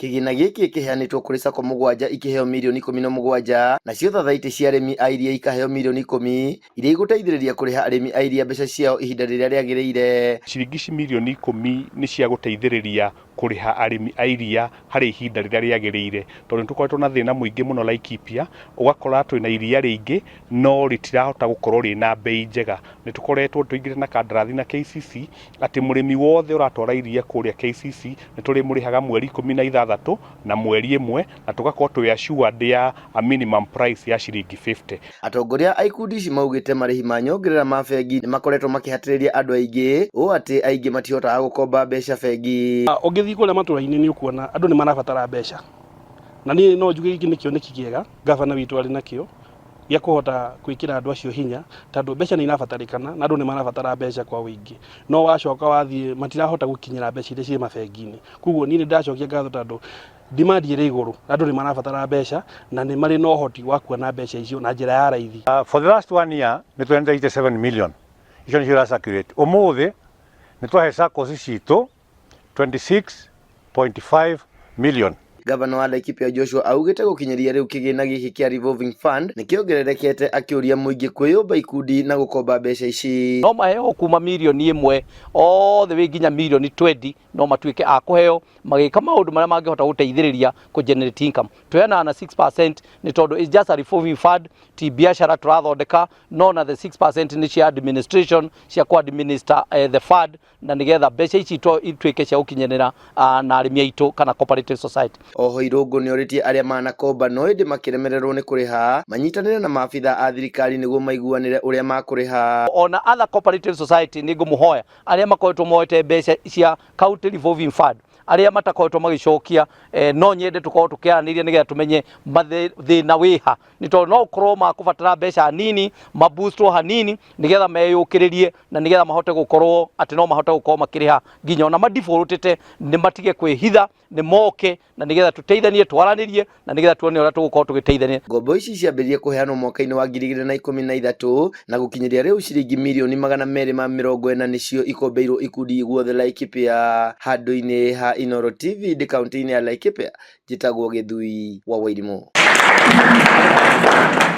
Kĩgĩna gĩkĩ kĩheanĩtwo kũrĩ SACCO mũgwanja ikĩheo mirioni 17 nacio thathaitĩ cia arĩmi a iria ikaheo mirioni 10 iria igũteithĩrĩria kũrĩha arĩmi a iria mbeca ciao ihinda rĩrĩa rĩagĩrĩire. Ciringi ici mirioni 10 nĩ cia gũteithĩrĩria kũrĩha arĩmi a iria harĩ ihinda rĩrĩa rĩagĩrĩire, tondũ nĩ tũkoretwo na thĩna mũingĩ mũno Laikipia, ũgakora twĩna iria rĩingĩ no rĩtirahota gũkorwo rĩna bei njega. Nĩ tũkoretwo tũingĩrĩte na kandarathi na KCC atĩ mũrĩmi wothe ũratwara iria kũrĩa KCC nĩ tũrĩmũrĩhaga mweri 16 na mweri 1, na tũgakorwo twĩ assured ya a minimum price ya ciringi 50. Atongoria a ikundi ici maugĩte marĩhi ma nyongerera ma bengi nĩ makoretwo makĩhatĩrĩria andũ aingĩ ũũ atĩ aingĩ matihotaga gũkomba mbeca bengi. Ũngĩthiĩ kũrĩa matũra-inĩ nĩ ũkuona andũ nĩ marabatara mbeca, na niĩ no njuge gĩkĩ nĩ kĩoneki kĩega gavana witũ arĩ nakĩo gĩa kũhota gwĩkĩra andũ acio hinya, tondũ mbeca nĩ irabatarĩkana na andũ nĩ marabatara mbeca kwa ũingĩ, no wacoka wathiĩ matirahota gũkinyĩra mbeca iria ciĩ mabengi-inĩ. Koguo niĩ nĩ ndĩracokia ngatho tondũ demand ĩrĩ igũrũ, andũ nĩ marabatara mbeca na nĩ marĩ na ũhoti wa kuona mbeca icio na njĩra ya raithi. For the last one year nĩ tũheanĩte 87 million, icio nĩcio ira circulate. Ũmũthĩ nĩ twahe SACCOs citũ 26.5 million. Gavana wa Laikipia Joshua augĩte gũkinyĩria rĩu kĩgĩna gĩkĩ kĩa revolving fund nĩ kĩongererekete, akĩũria mũingĩ kwĩyũmba ikundi na gũkomba mbeca ici. No maheo kuma mirioni 1 all the way nginya mirioni 20, no matuĩke a kũheo magĩka maũndũ marĩa mangĩhota gũteithĩrĩria kũ generate income. Tweanaga na 6% nĩ tondũ it's just a revolving fund, ti biacara tũrathondeka, no na the 6% nĩ cia administration, cia kũ administer the fund, na nĩgetha mbeca ici ituĩke cia gũkinyanĩra na arĩmi aitũ kana cooperative society. Oho Irũngũ nĩorĩtie arĩa manakomba no ĩndĩ makĩremererwo nĩ kũrĩha manyitanĩre na maabitha a thirikari nĩguo maiguanĩre ũrĩa makũrĩha. Ona other cooperative society, nĩ ngũmũhoya arĩa makoretwo moete mbeca cia county revolving fund, arĩa matakoretwo magĩcokia, no nyende tũkorwo tũkĩaranĩria nĩgetha tũmenye thĩna wĩha, nĩ tondũ no ũkorwo makũbatara mbeca nini, maboostwo hanini nĩgetha meyũkĩrĩrie na nĩgetha mahote gũkorwo atĩ no mahote gũkorwo makĩrĩha nginya ona madefaultĩte, nĩ matige kwĩhitha, nĩ moke na nĩgetha tũteithanie, twaranĩrie na nĩgetha tuone ũrĩa tũgũkorwo tũgĩteithania. Ngombo ici ciambĩrĩirie kũheanwo mwaka-inĩ wa 2013, na gũkinyĩria rĩu ciringi mirioni 240 nĩcio ikombeirwo ikundi guothe Laikipia. Handũ-inĩ ha Inooro TV ndĩ kaunti-inĩ ya Laikipia, njĩtagwo Gĩthui wa Wairimũ.